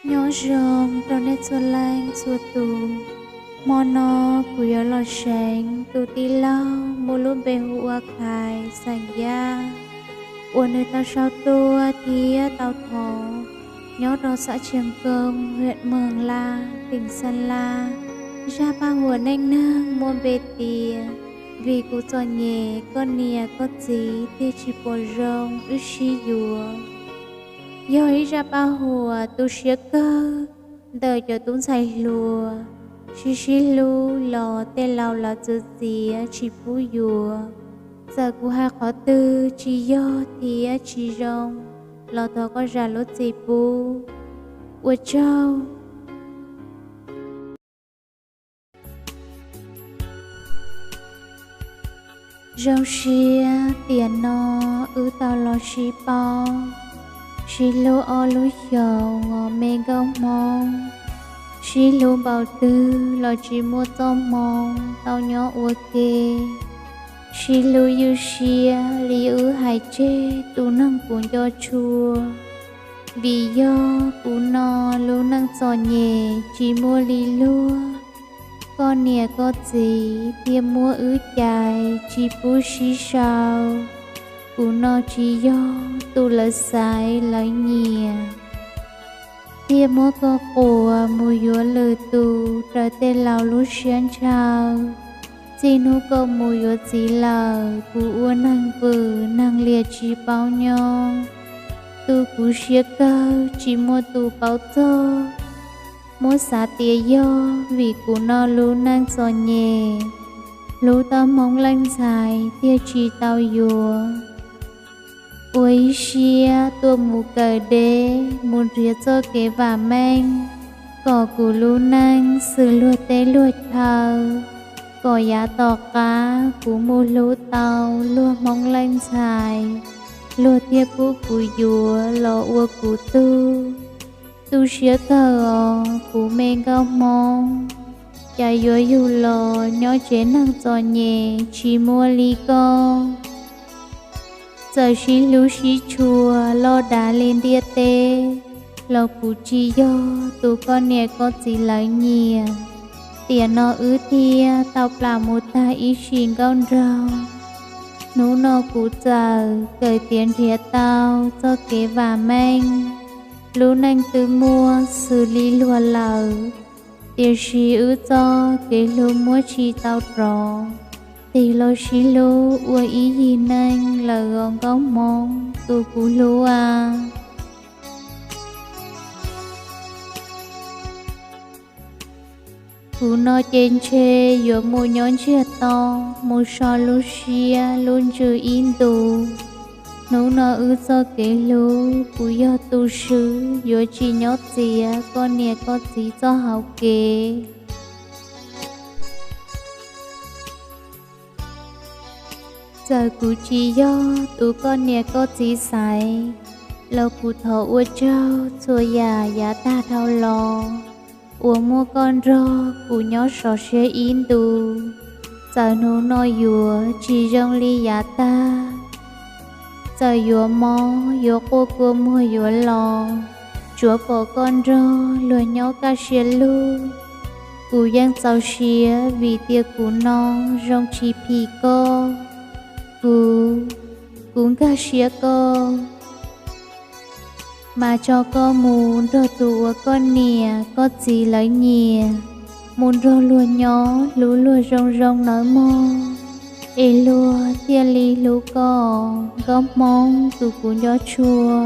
Nyob zoo rau nej txhua leej txhua tus. Hmo no kuv yuav los seev tus tij laug muaj lub npe hu ua Khais xeem Yaj, uas nws tau sau tuaj thiab tau thov nyob rau xav Tsiaj Koos, hwm Moos Las, teem Xeeb Las. Zaj paj huam neej neeg muaj npe tias Vim Kuv Txom Nyem Koj Niam Koj Txiv Thiaj Tsis Pom Zoo Wb Sib Yuav. Yog ib zaj paj huam tu siab kawg ntawm cov tub ntxhais hluas sib sib hlub los tej laus lawv txwv txiav tsis pub yuav. Txawm kuv hais qhov twg tsis yog thiab tsis zoo los thov koj zam lub txim pub. Ua tsaug. Zoo siab tiam no wb tau los sib paub, sib hlub ob lub xyoos os me nkauj Hmoob. Sib hlub npaum twg los tsis muaj txoj hmoo tau nyob ua ke. Sib hlub ywj siab li wb hais tseg tus neeg kuv nco tshua. Vim yog kuv no lub neej txom nyem tsis muaj li luag. Koj niam koj txiv thiaj muab wb cais tsis pub sib sau. Kuv no tsis yog tus lawv xaiv lawv nyiam, thiaj muab koj quas mus yuav lwm tus raws tej laus lub siab ntshaw. Txij hnub koj mus yuav txiv lawm, kuv ua neeg vwm neeg liam tsis paub nyob. Tu kuv siab kawg tsis muaj tus paub txog. Muab xav tias yog vim kuv no lub neej txom nyem, hlub tau Hmoob leej ntxhais thiaj tsis tau yuav. Ua ib siab tuaj mus kawm deb mus nrhiav txoj kev vam meej, kom kuv lub neej xws luag teb luag chaw, kom yav tom qab kuv mus hlub tau luag Hmoob leej ntxhais, luag thiaj pub kuv yuav los ua kuv tug. Tu siab kawg os kuv me nkauj Hmoob, cas yuav yug los nyob tsev neeg txom nyem tsis muaj li koj. Txawm sib hlub sib tshua loj dav li ntiaj teb, los kuv tsis yog tus koj niam koj txiv lawv nyiam. Tiam no wb thiaj tau plam mus tag ib sim nkauj nraug. Hnub no kuv txawm kawm tiav nrhiav tau txoj kev vam meej, lub neej twb muaj xws li luag lawm, tiam sis wb txoj kev hlub muab tsis tau rov. Tig los sib hlub ua ib yig neej lawm os nkauj Hmoob tus kuv hlub a. Kuv no ces ntshe yuav mus nyob ntsiag to, mus so lub siab lub ntsws ib ntus. Hnub no wb txoj kev hlub kuv yog tus swb, yuav tsis nyob txiav koj niam koj txiv txoj hauv kev. Txawm kuv tsis yog tus koj niam koj txiv xaiv, los kuv thov ua tsaug txhua yam yav tag dhau los uas muaj koj nrog kuv nyob sov siab ib ntus. Txawm hnub no yuav tsis zoo li yav tag, txawm yuav mob yuav quaj kua muag yuav los, tsuav pom koj nrog luag nyob kaj siab lug, kuv yeej txaus siab vim tias kuv no zoo tsis phim koj. Kuv, kuv nkag siab koj, mas tso koj mus nrog tus uas koj niam koj txiv lawv nyiam, mus nrog luag nyob hlub luag zoo zoo nawb mog, es luag thiaj li hlub koj, nkauj Hmoob tus kuv nco tshua.